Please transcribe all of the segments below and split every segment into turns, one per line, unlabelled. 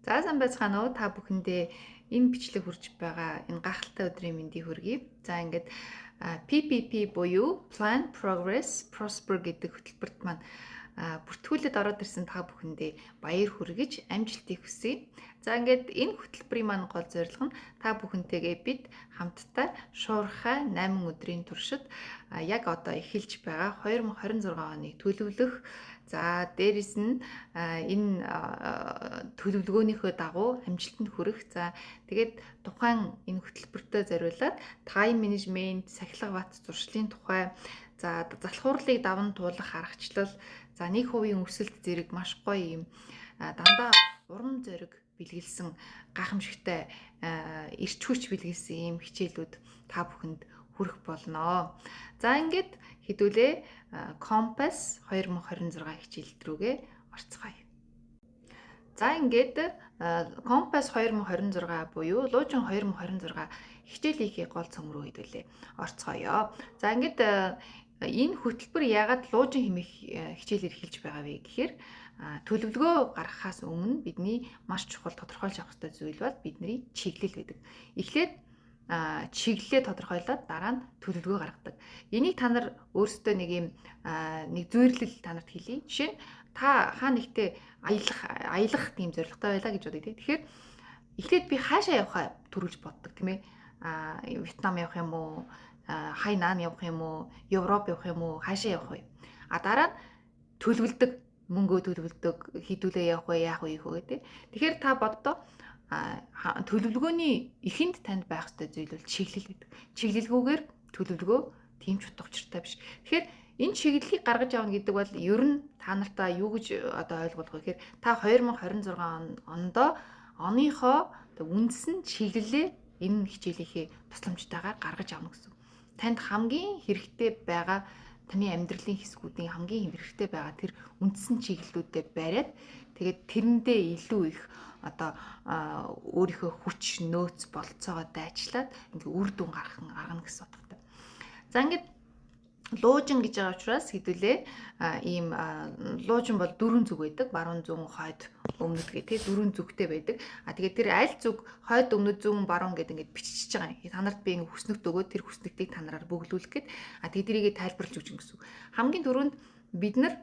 За, сайн байцгаана уу? Та бүхэндээ энэ бичлэг хүрч байгаа энэ гайхалтай өдрийн мэндийг хүргэе. За, ингээд PPP буюу Plan, Progress, Prosper гэдэг хөтөлбөрт маань бүртгүүлэлд ороод ирсэн та бүхэндээ баяр хүргэж, амжилтыг хүсье. За, ингээд энэ хөтөлбөрийн маань гол зорилго нь та бүхэнтэйгээ бид хамтдаа шуурхай 8 өдрийн туршид яг одоо эхэлж байгаа 2026 оныг төлөвлөх. За, дээрэс нь энэ төлөвлөгөөнийхөө дагуу амжилтанд хүрэх. За, тэгээд тухайн энэ хөтөлбөртөө зориулаад time management, сахилга бат зуршлын тухай, за, залхуурлыг даван туулах аргачлал, за, 1% өсөлт зэрэг маш гоё юм дандаа урам зориг бэлгэлсэн, гайхамшигтай эрч хүч бэлгэлсэн ийм хичээлүүд та бүхэнд хүрэх болно. За, ингээд хэдүүлээ Compass 2026 хичээл рүүгээ орцгоё. За, ингээд Compass 2026 буюу Луужин 2026 хичээлийнхээ гол цөм рүү хэдүүлээ орцгоё. За, ингээд энэ хөтөлбөр яагаад луужин хэмээх хичээлээр эхэлж байгаа вэ гэхээр төлөвлөгөө гаргахаас өмнө бидний маш чухал тодорхойлж авах ёстой зүйл бол бидний чиглэл байдаг. Эхлээд чиглэлээ тодорхойлоод дараа нь төлөвлөгөө гаргадаг. Энийг та нар өөрсдөө нэг юм нэг зүйрлэл та нарт хэлье. Жишээ нь, та хаа нэгтээ аялах аялах тийм зорилготой байлаа гэж бодъё, тийм. Тэгэхээр эхлээд би хаашаа явахаа түрүүлж боддог, тийм ээ. Вьетнам явах юм уу? Хайнан явах юм уу? Европ явах юм уу? Хаашаа явах вэ? А дараа нь төлөвлөдөг, мөнгөө төлөвлөдөг, хэдүүлээ явах вэ, яах вэ гэх үү. Тэгэхээр та боддоо, төлөвлөгөөний эхэнд танд байх ёстой зүйл бол чиглэл гэдэг. Чиглэлгүйгээр төлөвлөгөө тийм ч утга учиртай биш. Тэгэхээр энэ чиглэлийг гаргаж авна гэдэг бол ер нь та нартаа юу гэж одоо ойлгох вэ гэхээр та 2026 ондоо оныхоо үндсэн чиглэлээ энэ хичээлийнхээ тусламжтайгаар гаргаж авна гэсэн. Танд хамгийн хэрэгтэй байгаа, таны амьдралын хэсгүүдийн хамгийн хэрэгтэй байгаа тэр үндсэн чиглэлүүдэд бариад, тэгээд тэрэндээ илүү их одоо өөрийнхөө хүч, нөөц, болцоогоо дайчлаад ингээ үр дүн гаргана гэсэн утгатай. За, ингээд луужин гэж байгаа учраас хэдүүлээ ийм луужин бол дөрвөн зүг байдаг. Баруун, зүүн, хойд, өмнөд гэх, тий, дөрвөн зүгтэй байдаг. А тэгээд тэр аль зүг, хойд, өмнөд, зүүн, баруун гэдэг ингээд биччихэж байгаа юм. Та нарт би ингээд хүснэгт өгөөд, тэр хүснэгтийг та нараар бөглүүлэх гээд, а тэгээд тэрийгээ тайлбарлаж өгч гэсэн үг. Хамгийн түрүүнд бид нар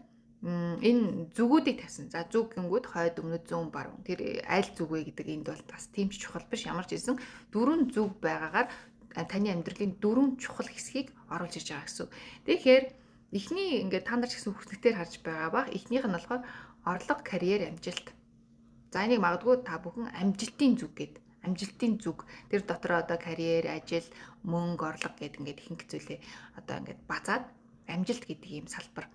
энэ зүгүүдийг тавьсан. За, зүг гингүүд хойд, өмнөд, зүүн, баруун. Тэр аль зүг вэ гэдэг энд бол бас тийм ч чухал биш. Ямар ч байсан дөрвөн зүг байгаагаар таны амьдралын дөрвөн чухал хэсгийг оруулж иж байгаа гэсэн. Тэгэхээр эхний ингээд та нар ч гэсэн хүснэгтээр харж байгаа бах. Эхнийх нь болохоор орлого, карьер, амжилт. За, энийг магадгүй та бүхэн амжилтын зүг гээд, амжилтын зүг, тэр дотор одоо карьер, ажил, мөнгө, орлого гэдэг ингээд ихэнх зүйлээ одоо ингээд базаад амжилт гэдэг ийм салбар,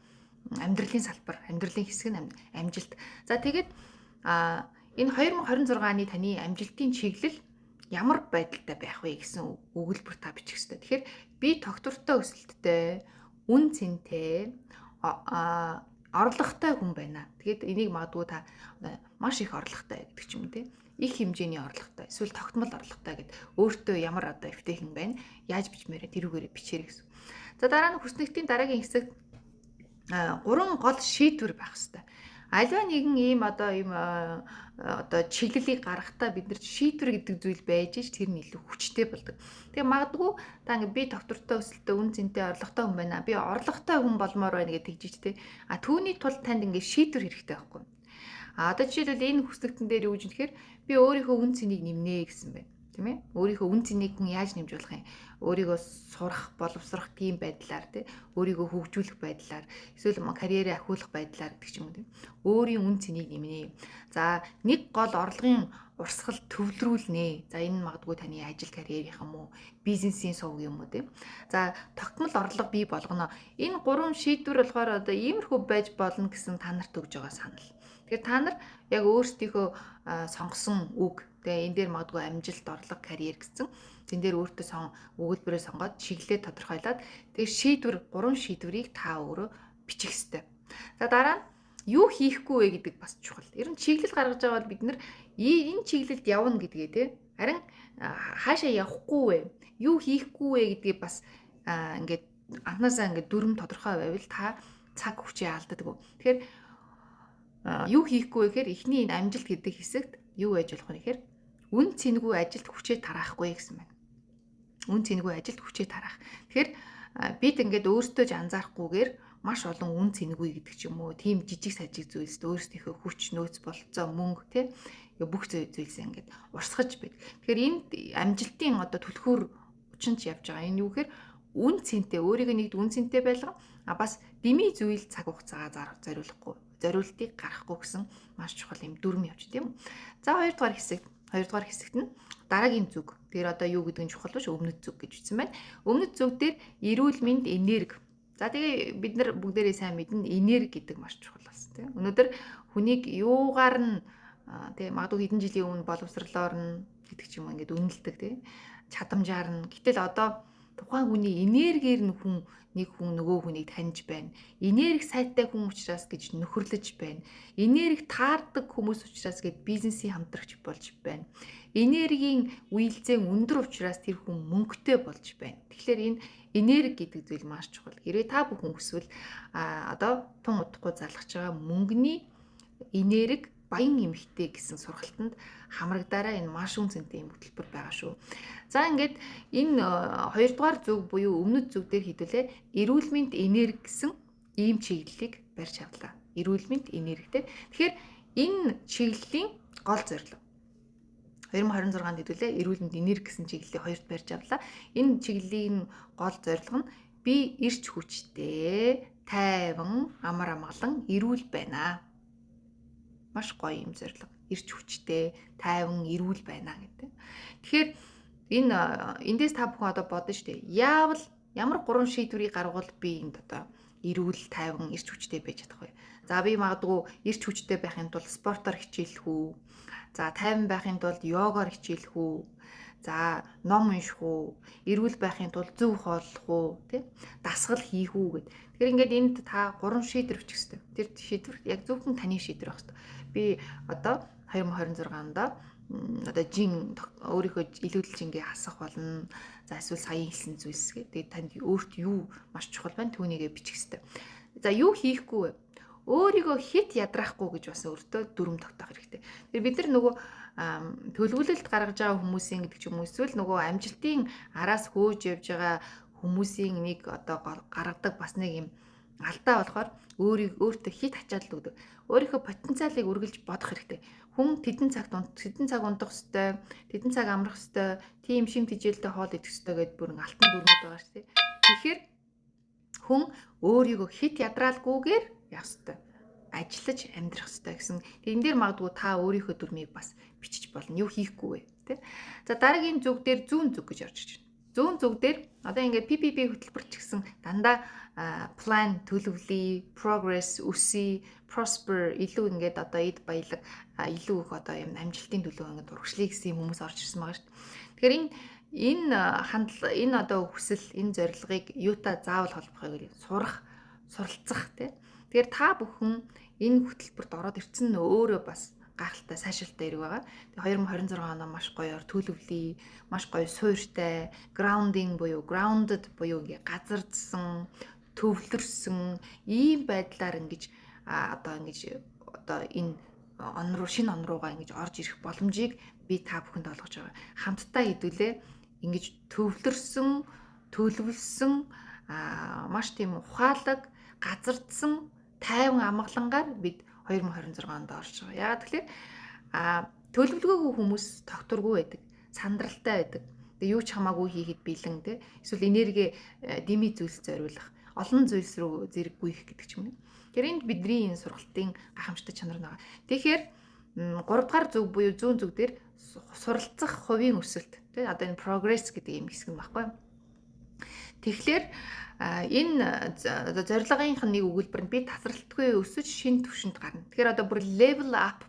амьдралын салбар, амьдралын хэсэг нь амжилт. За, тэгээд энэ 2026 оны таны амжилтын чиглэл ямар байдалтай байх вэ гэсэн өгүүлбэр та бичих хэрэгтэй. Тэгэхээр би тогтвортой өсөлттэй, үн цэнтэй, орлоготой хүн байна. Тэгээд энийг магадгүй та маш их орлоготой гэдэг ч юм уу, те. Их хэмжээний орлоготой, эсвэл тогтмол орлоготой гэд өөртөө ямар одоо эвтэйхэн байна, яаж бичмээрээ тэрүүгээрээ бичээрэй гэсэн. За, дараа нь хүснэгтийн дараагийн хэсэгт гурван гол шийдвэр байх хэрэгтэй. Аливаа нэгэн ийм одоо ийм одоо чиглэлийг гаргахтаа бид нар шийдвэр гэдэг зүйл байж ич тэр нь илүү хүчтэй болдог. Тэгээ магадгүй та ингээ би тогтвортой өсөлттэй, үн цэнтэй, орлоготой хүн байна. Би орлоготой хүн болмоор байна гэж тэгж ич тэ. А түүний тулд танд ингээ шийдвэр хэрэгтэй байхгүй. А одоо жишээлбэл, энэ хүснэгтэн дээр юу гэж нэхэр би өөрийнхөө үн цэнийг нэмнэ гэсэн байна, тийм ээ. Өөрийнхөө үн цэнийг хүн яаж нэмж болох юм? Өөрийгөө сурах, боловсрох тийм байдлаар, тий. Өөрийгөө хөгжүүлэх байдлаар, эсвэл карьерээ ахиулах байдлаар гэдэг ч юм уу, тий. Өөрийн үн цэнийг нэмнэ. За, нэг гол орлогын урсгал төвлөрүүлнэ. За, энэ нь магадгүй таны ажил, карьерийнх юм уу, бизнесийн сувг юм уу, тий. За, тогтмол орлого бий болгоно. Энэ гурван шийдвэр болохоор одоо иймэрхүү байж болно гэсэн та нарт өгж байгаа санал. Тэгэхээр та нар яг өөрсдийнхөө сонгосон үг. Тэгээ энэ дээр магадгүй амжилт, орлого, карьер гэсэн. Тэн дээр өөртөө өгүүлбэрээ сонгоод, чиглэлээ тодорхойлоод, тэгээ шийдвэр, гурван шийдвэрийг та өөрөө бичих ёстой. За, дараа нь юу хийхгүй вэ гэдэг бас чухал. Ер нь чиглэл гаргаж байгаа бол бид нар энэ чиглэлд явна гэдгээ, те. Харин хаашаа явахгүй вэ? Юу хийхгүй вэ гэдгийг бас ингээд анхнаасаа ингээд дүрм тодорхой байвал та цаг хүчээ алддаг. Тэгэхээр Юу хийхгүй гэхээр эхний энэ амжилт гэдэг хэсэгт юу байж болох вэ гэхээр үн цэнгүй ажилд хүчээ тараахгүй гэсэн байна. Үн цэнгүй ажилд хүчээ тараах. Тэгэхээр бид ингээд өөртөө ч анзаарахгүйгээр маш олон үн цэнгүй гэдэг ч юм уу, тийм жижиг сажиг зүйлс өөрсдийнхөө хүч, нөөц, бололцоо, мөнгө тий бүх зүйлсээ ингээд урсгаж байд. Тэгэхээр энд амжилтын одоо түлхүүр учинч явж байгаа. Энэ юу гэхээр үн цэнтэй, өөрийгөө нэгд үн цэнтэй байлга, а бас дэмий зүйл цаг хугацаагаа зориулахгүй, зориултыг гаргахгүй гэсэн маш чухал юм дүрм явж тийм үү. За, хоёрдугаар хэсэг. Хоёрдугаар хэсэгт нь дараагийн зүг. Тэр одоо юу гэдэг нь чухал биш, өмнөд зүг гэж үздсэн байна. Өмнөд зүг дээр эрүүл мэнд, энерги. За, тэгээ бид нар бүгдээрээ сайн мэднэ, энерги гэдэг маш чухал болсон тийм. Өнөөдөр хүнийг юугаар нь тийм, магадгүй хэдэн жилийн өмнө боловсрлоор нь гэдэг ч юм уу ингээд үнэлдэг тийм, чадамжаар нь. Гэтэл одоо тухайн хүний энергиэр нь хүн нэг хүн нөгөө хүнийг таньж байна. Энерги сайтай хүн учраас гэж нөхөрлөж байна. Энерги таардаг хүмүүс учраас гэд бизнесийн хамтрагч болж байна. Энергийн үеилцэн өндөр учраас тэр хүн мөнгөтэй болж байна. Тэгэхээр энэ энерги гэдэг зүйл маш чухал. Хэрвээ та бүхэн хүсвэл одоо тун удахгүй залгаж байгаа мөнгөний энерги баян эмэгтэй гэсэн сургалтанд хамрагдаараа, энэ маш үн цэнтэй юм хөтөлбөр байгаа шүү. За, ингээд энэ хоёрдугаар зүг буюу өмнөд зүг дээр хэдүүлээ эрүүл мэнд, энерги гэсэн ийм чиглэлийг барьж авлаа. Эрүүл мэнд, энергитэй. Тэгэхээр энэ чиглэлийн гол зорилго 2026 онд хэдүүлээ эрүүл мэнд, энерги гэсэн чиглэлийг хоёрт барьж авлаа. Энэ чиглэлийн гол зорилго нь би эрч хүчтэй, тайван, амар амгалан, эрүүл байна. Маш гоё юм зорилго. Эрч хүчтэй, тайван, эрүүл байна гэдэг. Тэгэхээр энэ эндээс та бүхэн одоо бодно шүү дээ. Яавал ямар гурван шийдвэрийг гаргавал би энд одоо эрүүл, тайван, эрч хүчтэй байж чадах вэ? За, би магадгүй эрч хүчтэй байхын тулд спортоор хичээлэх үү? За, тайван байхын тулд йогаар хичээлэх үү? За, ном унших уу? Эрүүл байхын тулд зөв хооллох уу? Тэ? Дасгал хийх үү гэд. Тэгэхээр ингээд энд та гурван шийдвэр бичих хэрэгтэй. Тэр шийдвэр яг зөвхөн таны шийдвэр байх хэрэгтэй. Би одоо 2026 онд одоо жин өөрийнхөө илүүдэл жингээ хасах болно. За, эсвэл саяын хэлсэн зүйлс гэ. Тэгээд танд өөрт юу маш чухал байна, түүнийгээ бичих хэрэгтэй. За, юу хийхгүй вэ? Өөрийгөө хэт ядраахгүй гэж бас өөртөө дүрм тогтоох хэрэгтэй. Тэр бид нар нөгөө төлөвлөлт гаргаж байгаа хүмүүсийн гэдэг ч юм уу, эсвэл нөгөө амжилтын араас хөөж явж байгаа хүмүүсийн нэг одоо гаргадаг бас нэг юм алдаа болохоор өөрийг өөртөө хэт ачаалал өгдөг. Өөрийнхөө потенциалыг үргэлж бодох хэрэгтэй. Хүн тэдэн цагт тэдэн цаг унтах ёстой, тэдэн цаг амрах ёстой, тийм шим тэжээлтэй хоол идэх ёстой гэдээ бүрэн алтан дүрмүүд байгаа шүү дээ. Тэгэхээр хүн өөрийгөө хэт ядраалгүйгээр явах ёстой, ажиллаж амьдрах ёстой гэсэн. Тэгэн дээр магадгүй та өөрийнхөө дүрмийг бас бичиж болно. Юу хийхгүй вэ? Тэ? За, дараагийн зүг дээр зүүн зүг гэж орж ирж байна. Зүүн зүг дээр одоо ингээд PPP хөтөлбөр ч гэсэн дандаа plan төлөвлөе, progress өсөе, prosper илүү ингээд одоо эд баялаг, илүү их одоо юм амжилтын төлөө ингээд урагшлая гэсэн юм хүмүүс орж ирсэн байгаа шүү дээ. Тэгэхээр энэ хандл, энэ одоо хүсэл, энэ зорилгыг юутай заавал холбох вэ гэвэл сурах, суралцах тий. Тэгэхээр та бүхэн энэ хөтөлбөрт ороод ирсэн нь өөрөө бас гайхалтай сайшилтай хэрэг байгаа. Тэгээ 2026 оноо маш гоёор төлөвлөе, маш гоё суурьтай, grounding буюу grounded буюу ингээ газардсан, төвлөрсөн ийм байдлаар ингэж одоо ингэж одоо энэ он руу, шинэ он руугаа ингэж орж ирэх боломжийг би та бүхэнд олгож байгаа. Хамтдаа хэдүүлээ ингэж төвлөрсөн, төлөвлөсөн, маш тийм ухаалаг, газардсан, тайван амгалангаар бид 2026 онд орж байгаа. Яагаад тэгэхээр төлөвлөгөөгүй хүмүүс тогтворгүй байдаг, сандралтай байдаг. Тэгээ юу ч хамаагүй хийхэд бэлэн те. Эсвэл энерги дэмий зүйлс зориулах, олон зүйлс рүү зэрэг гүйх гэдэг ч юм уу. Тэгэхээр энд бидний энэ сургалтын гайхамшигтай чанар байгаа. Тэгэхээр 3 дугаар зүг буюу зүүн зүг дээр суралцах, хувийн өсөлт тий, одоо энэ progress гэдэг юм хэсэг нь баггүй. Тэгэхээр энэ одоо зорилгынх нь нэг өгүүлбэр нь би тасралтгүй өсөж шинэ түвшинд гарна. Тэгэхээр одоо бүр level up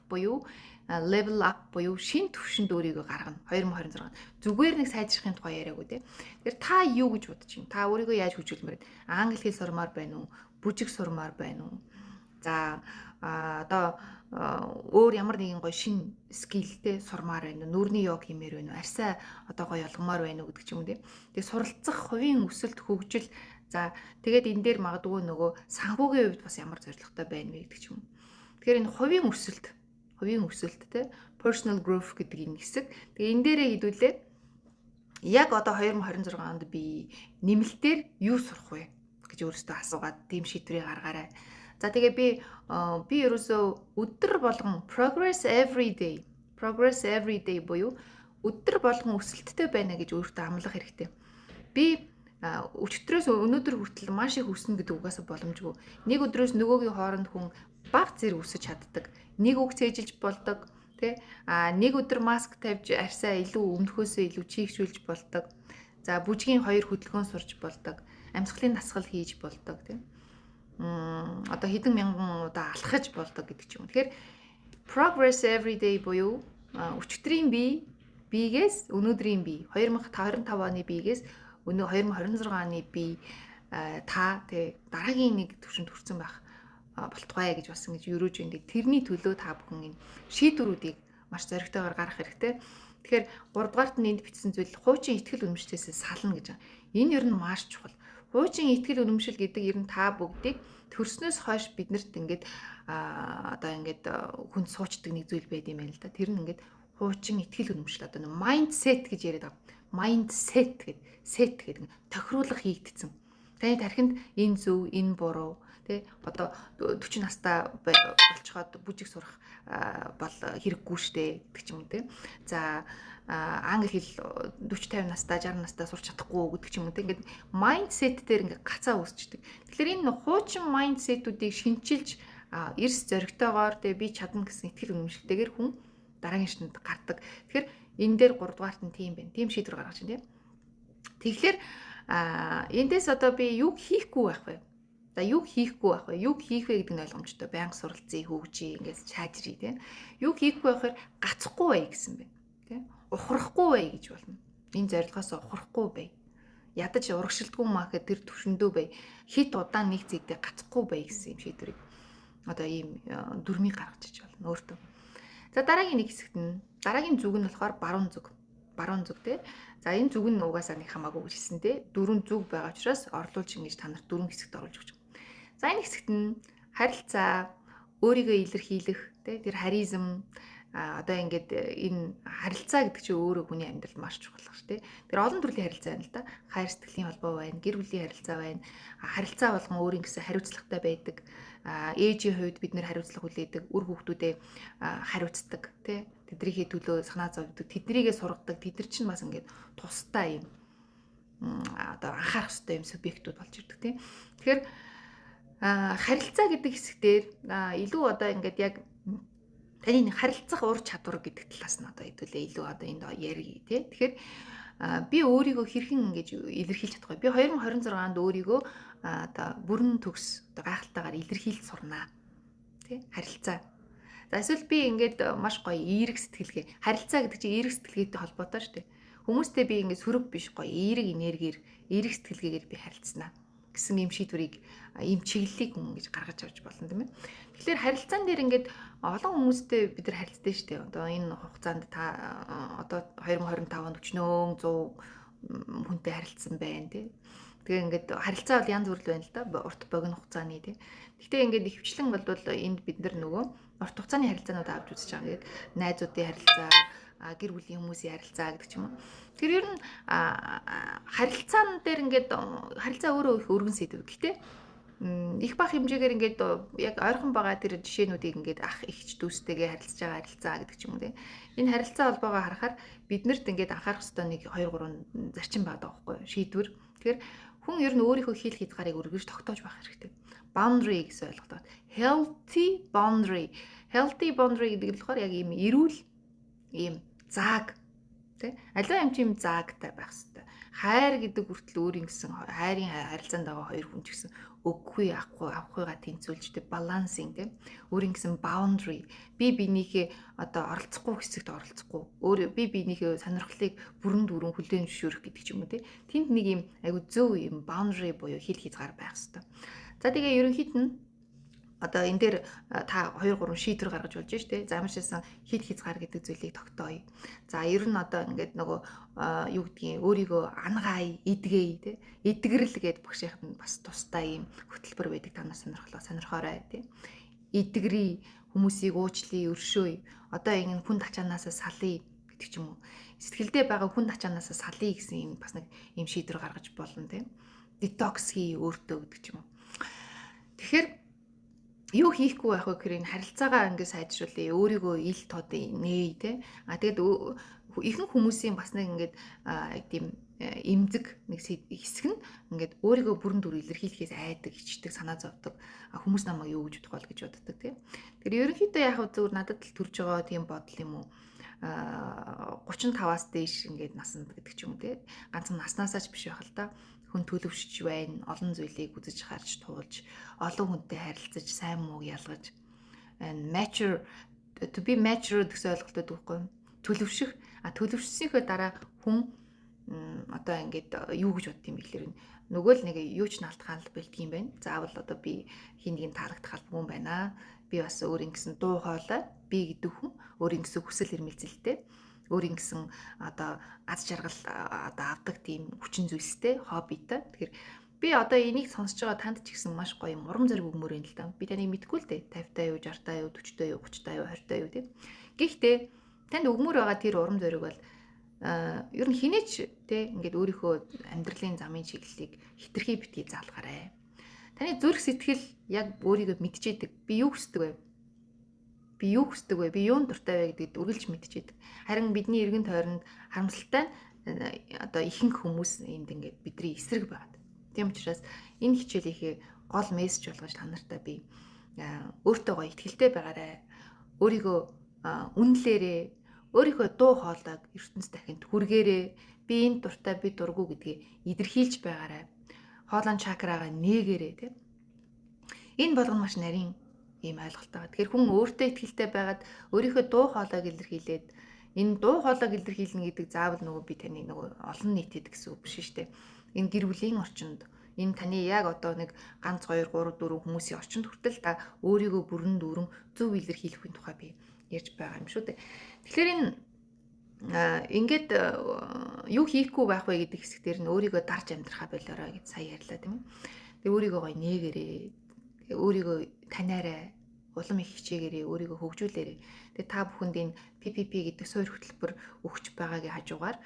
буюу шинэ түвшинд өөрийгөө гаргана 2026. Зүгээр нэг сайжрахын тухай яриаггүй те. Тэгэхээр та юу гэж бодож байна? Та өөрийгөө яаж хөгжүүлмээр байна? Англи хэл сурмаар байна уу? Бүжиг сурмаар байна уу? За, одоо өөр ямар нэгэн гоё шинэ skill тэй сурмаар байна уу? Нүрний йог хиймээр байна уу? Арьсаа одоо гоё олгомоор байна уу гэдэг ч юм уу те. Тэгээ суралцах, хувийн өсөлт, хөгжил. За, тэгээд энэ дээр магадгүй нөгөө санхүүгийн хувьд бас ямар зорилготой байна вэ гэдэг ч юм уу. Тэгэхээр энэ хувийн өсөлт те, personal growth гэдэг энэ хэсэг. Тэгээ энэ дээрээ хэдүүлээ яг одоо 2026 онд би нэмэлтээр юу сурах вэ гэж өөрөөсөө асуугаад тийм шийдвэрийг гаргаарай. За, тэгээ би ерөөсөө өдөр болгон progress every day, progress every day буюу өдөр болгон өсөлттэй байна гэж өөртөө амлах хэрэгтэй. Би өчигдрөөс өнөөдөр хүртэл маш их өснө гэдэг угаасаа боломжгүй. Нэг өдрөөс нөгөөгийн хооронд хүн бага зэрэг өсөж чаддаг. Нэг үг цээжилж болдог, тий? А нэг өдөр маск тавьж арьсаа илүү өмнөхөөсөө илүү чийгшүүлж болдог. За, бүжгийн хоёр хөдөлгөөн сурч болдог. Амьсгалын дасгал хийж болдог, тий? Одоо хэдэн мянган удаа алхаж болдог гэдэг ч юм. Тэгэхээр progress every day буюу өчигдрийн бигээс өнөөдрийн би, 2025 оны бигээс өнөө 2026 оны би та тий дараагийн нэг төвшөнд хүрсэн байх болтугай гэж бас ингэж юрөөж байна. Тэрний төлөө та бүхэн энэ шийдвэрүүдийг маш зоригтойгоор гаргах хэрэгтэй. Тэгэхээр 3 дугаарт нь энд бичсэн зүйл хуучин итгэл үнэмшлээс сална гэж байгаа. Энэ ер нь маш чухал. Хуучин итгэл үнэмшил гэдэг ер нь та бүгдийг төрснөөс хойш биднэрт ингээд одоо ингээд хүнд суучдаг нэг зүйл байд юм байна л да. Тэр нь ингээд хуучин итгэл үнэмшил, одоо нэг mindset гэж яриад байгаа. Mindset гэдэг, set гэдэг тохируулга хийгдсэн. Таны тархинд энэ зөв, энэ буруу, тий, одоо 40 настай болцоход бүжиг сурах бол хэрэггүй штэ гэдэг ч юм уу, тий. За, англи хэл 40 50 настай, 60 настай сурч чадахгүй гэдэг ч юм уу, тий. Ингээд mindset дээр ингээд гацаа үүсчдэг. Тэгэхээр энэ хуучин mindset үүдийг шинчилж, эрс зоригтойгоор, тий, би чадна гэсэн итгэл үнэмшилтэйгээр хүн дараагийн шатанд гардаг. Тэгэхээр энэ дээр 3 дугаарт нь тийм байна. Тийм шийдвэр гаргаж байна, тий. Тэгэхээр эндээс одоо би юу хийхгүй байх вэ? За, юу хийхгүй байх вэ? Юу хийх вэ гэдэг нь ойлгомжтой. Байнга суралцъя, хөгжий, ингээс чаажрий, тийм. Юу хийхгүй байхаар гацхгүй бай гэсэн байна. Тийм. Ухрахгүй бай гэж болно. Энэ зорилгоос ухрахгүй бай. Ядаж урагшилдгүй маа гэхэд тэр төвшөндөө бай. Хэт удаан нэг зэгдээ гацхгүй бай гэсэн юм шийдвэрийг одоо ийм дүрмийг гаргаж иж болно өөртөө. За, дараагийн нэг хэсэгт нь дараагийн зүг нь болохоор баруун зүг. Баруун зүг, те. За, энэ зүг нь угаасаа нэг хамаагүй гэж хэлсэн, те. Дөрвөн зүг байгаа учраас орлуулж ингэж та нарт дөрвөн хэсэгт оруулж өгч. За, энэ хэсэгт нь харилцаа, өөрийгөө илэрхийлэх, те, тэр харизм, одоо ингээд энэ харилцаа гэдэг чинь өөрөө хүний амьдралд маш чухал шүү дээ. Тэр олон төрлийн харилцаа байна л да. Хайр сэтгэлийн холбоо байна, гэр бүлийн харилцаа байна. Харилцаа болгон өөрийн гэсэн хариуцлагатай байдаг. Ээжийн хувьд бид нэр хариуцлага хүлээдэг, үр хүүхдүүдээ хариуцдаг, тий. Тэднийхээ төлөө санаа зовдөг, тэднийгээ сургадаг. Тэд нар чинь бас ингээд тустай юм одоо анхаарах хэрэгтэй юм субъектууд болж ирдэг, тий. Тэгэхээр харилцаа гэдэг хэсэгтэр илүү одоо ингээд яг таны харилцах ур чадвар гэдэг талаас нь одоо хэдүүлээ илүү одоо энд ярья, тий. Тэгэхээр би өөрийгөө хэрхэн ингэж илэрхийлж чадах вэ? Би 2026 онд өөрийгөө одоо бүрэн төгс одоо гайхалтайгаар илэрхийлж сурнаа. Тий? Харилцаа. За, эсвэл би ингээд маш гоё эерэг сэтгэлгээ. Харилцаа гэдэг чинь эерэг сэтгэлгээтэй холбоотой шүү дээ. Хүмүүстэй би ингээд сөрөг биш, гоё эерэг энергиэр, эерэг сэтгэлгээгээр би харилцнаа гэсэн ийм шийдвэрийг, ийм чиглэлийг хүн ингэж гаргаж авч болно, тийм ээ. Тэгэхээр харилцаан дээр ингээд олон хүмүүстэй бид нар харилцдаг шүү дээ. Одоо энэ хугацаанд та одоо 2025 онд өчнөөн 100 хүнтэй харилцсан байна, тий. Тэгээ ингээд харилцаа бол янз бүр л байна л да. Урт, богино хугацааны, тий. Гэхдээ ингээд ихэвчлэн бол энд бид нар нөгөө урт хугацааны харилцаанууд авч үзэж байгаа. Ингээд найзуудын харилцаа, гэр бүлийн хүмүүсийн харилцаа гэдэг ч юм уу. Тэр ер нь харилцаан дээр ингээд харилцаа өөрөө их өргөн сэдэв. Гэхдээ их бага хэмжээгээр ингээд яг ойрхон байгаа тэр жишээнүүдийг ингээд ах эгч дүүстэйгээ харилцаж байгаа харилцаа гэдэг ч юм уу, тийм. Энэ харилцаа холбоогоо харахаар биднэрт ингээд анхаарах ёстой нэг 2 3 зарчим байгаа байхгүй юу? Шийдвэр. Тэгэхээр хүн ер нь өөрийнхөө хил хязгаарыг өргөж тогтоож байх хэрэгтэй. Boundary гэсэн ойлголт. Healthy boundary. Healthy boundary гэдэг нь болохоор яг ийм эрүүл ийм зааг, тий. Аливаа юм чинь заагтай байх хэрэгтэй. Хайр гэдэг хүртэл өөрийн гэсэн хайрын харилцаанд байгаа хоёр хүн ч гэсэн өгөхгүй, авахгүй, авахыгаа тэнцвүүлж, тий, balancing, тий. Өөрийн гэсэн boundary, би биенийхээ одоо оролцохгүй хэсэгт оролцохгүй. Өөр би биенийхээ сонирхлыг бүрэн дүүрэн хүлээн зөвшөөрөх гэдэг ч юм уу, тий. Тэнд нэг юм айгу зөв юм boundary буюу хил хязгаар байх хэрэгтэй. За, тэгээ ерөнхийд нь одоо энэ дээр та 2 3 шийдвэр гаргаж болж штэ. За, ямарчсан хил хязгаар гэдэг зүйлийг тогтооё. За, ер нь одоо ингээд нөгөө юу гэдгийг өөрийгөө ангаая, эдгээе, тэ. Эдгэрэл гээд багшийнх нь бас тустай ийм хөтөлбөр байдаг, та нар сонирхолоо сонирхоорой, тэ. Эдгэрий. Хүмүүсийг уучлая, өршөөе. Одоо ингэ хүнд ачаанаасаа салъя гэдэг ч юм уу. Сэтгэлдээ байгаа хүнд ачаанаасаа салъя гэсэн юм бас нэг юм шийдвэр гаргаж болно тийм. Детокс хий өөртөө гэдэг ч юм уу. Тэгэхээр юу хийхгүй байх вэ гэхээр энэ харилцаагаа ингэ сайжруулъя, өөрийгөө ил тод нээе те. А тэгээд ихэнх хүмүүсийн бас нэг ингээд тийм эмзэг нэг хэсэг нь ингээд өөрийгөө бүрэн дүр илэрхийлэхээс айдаг, хичдэг, санаа зовдөг. Хүмүүс намайг юу гэж бодох бол гэж боддог тийм. Тэгэхээр ерөнхийдөө яг зөвхөн надад л төрж байгаа тийм бодол юм уу? 35-аас дээш ингээд насанд гэдэг ч юм уу те. Ганцхан наснаасаа ч биш байх л та. Хүн төлөвшөж байна, олон зүйлийг үзэж харж туулж, олон хүнтэй харилцаж, сайн мууг ялгаж and mature, to be mature гэсэн ойлголт өгдөг байхгүй юу? Төлөвшөх. А төлөвшсөнийхөө дараа хүн одоо ингээд юу гэж бодд юм бэ гэхээр нөгөө л нэг юу ч наалтгаал бэлдэх юм байна. Заавал одоо би хин нэг таалагдах албагүй юм байна. Би бас өөрийн гэсэн дуу хоолой, би гэдэг хүн өөрийн гэсэн хүсэл эрмэлзэлтэй, өөрийн гэсэн одоо аз жаргал одоо авдаг тийм хүчин зүйлстэй, хоббитой. Тэгэхээр би одоо энийг сонсож байгаа танд ч гэсэн маш гоё урам зориг өгмөр юм л да. Би таныг мэдэхгүй л дээ. 50 та юу, 60 та юу, 40 та юу, 30 та юу, 20 та юу тийм. Гэхдээ танд өгмөр байгаа тэр урам зориг бол ер нь хинээч те ингээд өөрийнхөө амьдралын замын чиглэлийг хитрхи битгий заалгаарай. Таны зүрх сэтгэл яг өөрийгөө мэдчихэд би юу хүсдэг вэ? Би юу хүсдэг вэ? Би юунд дуртай вэ гэдгийг үргэлж мэдчихэд. Харин бидний эргэн тойронд харамсалтай нь одоо ихэнх хүмүүс энд ингээд бидний эсрэг байгаад. Тийм учраас энэ хичээлийнхээ гол мессеж болгож та нартай би өөртөө гоё итгэлтэй байгаарай. Өөрийгөө үнэлээрэй. Өөрийнхөө дуу хоолойг ертөнц дахинд хүргээрэй. Би энэ дуртай, би дургүй гэдгийг илэрхийлж байгаарай. Хоолойн чакрагаа нээгээрэй тийм. Энэ болгоно маш нарийн ийм ойлголт байгаа. Тэгэхээр хүн өөртөө итгэлтэй байгаад өөрийнхөө дуу хоолойг илэрхийлээд, энэ дуу хоолойг илэрхийлнэ гэдэг заавал нөгөө би таны нөгөө олон нийтэд гэсэн үг биш шүү дээ. Энэ гэр бүлийн орчинд, энэ таны яг одоо нэг ганц 2 3 4 хүмүүсийн орчинд хүртэл та өөрийгөө бүрэн дүүрэн зөв илэрхийлэхийн тухай би ярьж байгаа юм шүү дээ. Тэгэхээр энэ ингээд юу хийхгүй байх вэ гэдэг хэсэг дээр нь өөрийгөө дарж амьдрахаа болоорой гэж сая ярьлаа тийм ээ. Тэгээ өөрийгөө гоё нээгээрээ, өөрийгөө таниарай, улам их хичээгээрээ, өөрийгөө хөгжүүлээрэй. Тэгээ та бүхэнд энэ PPP гэдэг суурь хөтөлбөр өгч байгаагийн хажуугаар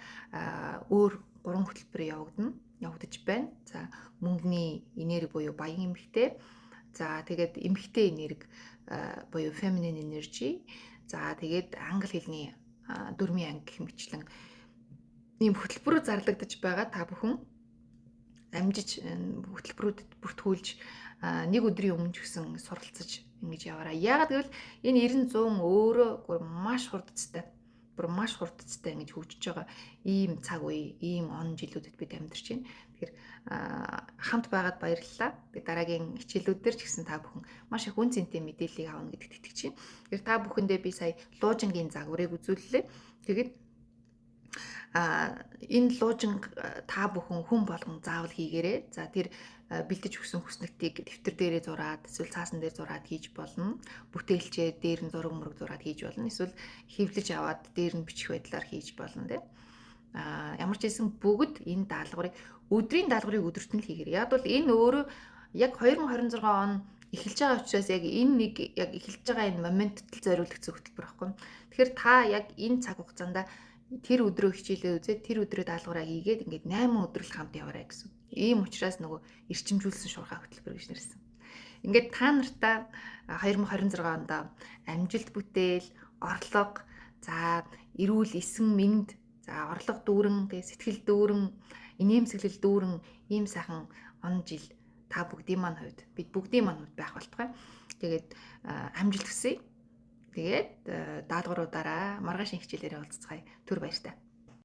өөр гурван хөтөлбөр явагдаж байна. За, мөнгөний энерги буюу баян эмэгтэй. За, тэгээд эмэгтэй энерги буюу feminine energy. За, тэгээд англи хэлний дөрмийн анги гэх мэтчлэн ийм хөтөлбөрөөр зарлагдаж байгаа. Та бүхэн амжиж хөтөлбөрүүдэд бүртгүүлж нэг өдрийн өмнө ч гэсэн суралцаж ингэж яваарай. Яагаад гэвэл энэ 90 100 өөрөө маш хурдцтай, бүр маш хурдцтай ингэж хөгжиж байгаа ийм цаг үе, ийм он жилүүдэд бид амьдарч байна. Тэгэхээр хамт байгаад баярлалаа. Тэгээ дараагийн хичээлүүд дээр ч гэсэн та бүхэн маш их үн цэнтэй мэдээллийг авна гэдэгт итгэж байна. Тэгэхээр та бүхэндээ би сая луужингийн загварыг үзүүллээ. Тэгээд энэ луужинг та бүхэн хүн болгон заавал хийгээрэй. За, тэр бэлдэж өгсөн хүснэгтийг дэвтэр дээрээ зураад, эсвэл цаасан дээр зураад хийж болно. Бүтээлчээр дээр нь зураг мөрөг зураад хийж болно. Эсвэл хэвлэж аваад дээр нь бичих байдлаар хийж болно тийм. Ямар ч байсан бүгд энэ даалгаврыг, өдрийн даалгаврыг өдөрт нь л хийгээрэй. Яг бол энэ өөрөө яг 2026 он эхэлж байгаа учраас яг энэ нэг яг эхэлж байгаа энэ моментод л зориулагдсан хөтөлбөр байхгүй. Тэгэхээр та яг энэ цаг хугацаанд тэр өдрөө хичээлээ үзээд, тэр өдрөө даалгавраа хийгээд, ингээд 8 өдөр л хамт яваарай гэсэн. Ийм учраас нөгөө эрчимжүүлсэн шуурхай хөтөлбөр гэж нэрлэсэн. Ингээд та нартаа 2026 онд амжилт, бүтээл, орлого, за эрүүл эсэн мэнд, за орлого дүүрэн, тэгээ сэтгэл дүүрэн, инээмсэглэл дүүрэн ийм сайхан он жил та бүгдийн маань хувьд, бид бүгдийн маань хувьд байх болтугай. Тэгээд амжилт хүсье. Тэгээд даалгавруудаараа маргааш хичээлээрээ уулзцгаая. Түр баяртай.